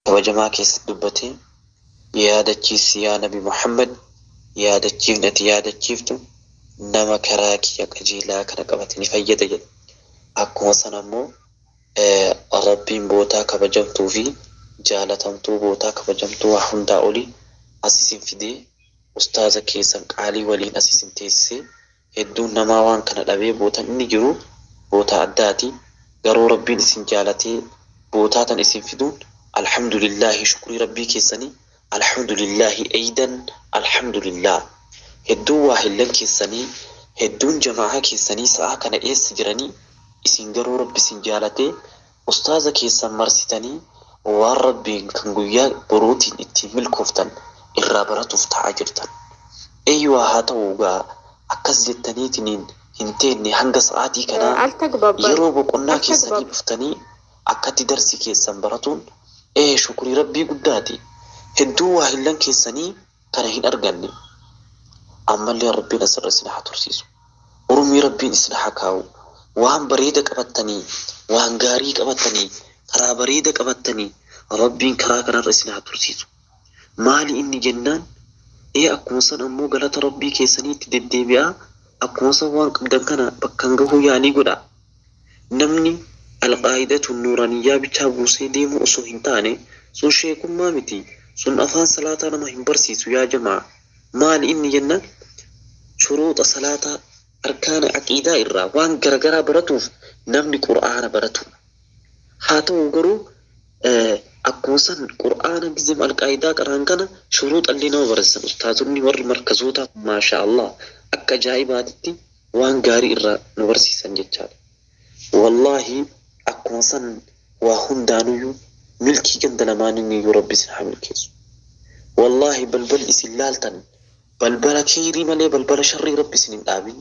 Kabajamaa keessatti dubbatee, yaadachiisi yaa Nabi Muhammad, yaadachiifni ati yaadachiiftu nama karaa kiyya qajeelaa kana qabate ni fayyada jedha. Akkuma sana ammoo Rabbiin bootaa kabajamtuu fi jaalatamtuu, bootaa kabajamtuu waa hundaa olii as isin fidee, ustaaza keessan qaalii waliin as isin teessisee. Hedduun namaa waan kana dhabee, bootan inni jiru bootaa addaati. Garuu Rabbiin isin jaalatee bootaa tan isin fiduun alhamdulillahi, shukrii Rabbii keessanii, alhamdulillahi, eeydan alhamdulillah. Hedduun waa hillan keessanii, hedduun jamaa'aa keessanii sa'aa kana eessa jiranii? Isin garuu Rabbi isin jaalatee ustaaza keessan marsitanii waan Rabbiin kan guyyaa boruutiin ittiin milkooftan irraa baratuuf ta'aa jirtan. Eeyyuwaa, haa ta'uu gaa, akkas jettaniitiniin hin teenne hanga sa'aatii kanaa Altagbaban. yeroo boqonnaa keessanii Altagbaban. dhuftanii akkatti darsii keessan baratuun ee shukrii Rabbii guddaati. Hedduu waa hillan keessanii kana hin arganne. Ammallee Rabbiin asirra isin haa tursiisu. Urmii Rabbiin isin haa kaa'u. Waan bareeda qabattanii, waan gaarii qabattanii, karaa bareeda qabattanii, Rabbiin karaa kanarra isin haa tursiisu. Maali inni jennaan, ee akkuma san ammoo galata Rabbii keessanii itti deddeebi'aa, akkuma san waan qabdan kana bakkaan gahuu yaalii godhaa. Namni alqaa'idatu nuuraniyyaa bichaa buusee deemuu osoo hin taane, sun sheekummaa miti, sun afaan salaataa nama hin barsiisu yaa jamaa. Maali inni jennaan, shuruuxa salaataa, arkaana aqiidaa irraa waan garagaraa baratuuf namni Qur'aana baratu. Haa ta'u garuu akkuma san Qur'aana gizem alqaa'idaa qaraan kana shuruuxa illee nama barsiisan ustaazonni warri markazoota, maasha Allah, akka ajaa'ibaatitti waan gaarii irraa nu barsiisan jechaadha. Wallaahi akkuma san waa hundaanuyyuu milkii ganda lamaaniin Rabbi isin haa milkeessu. Wallaahi balballi isin laaltan balbala kheyrii malee balbala sharrii Rabbi isin hin dhaabin.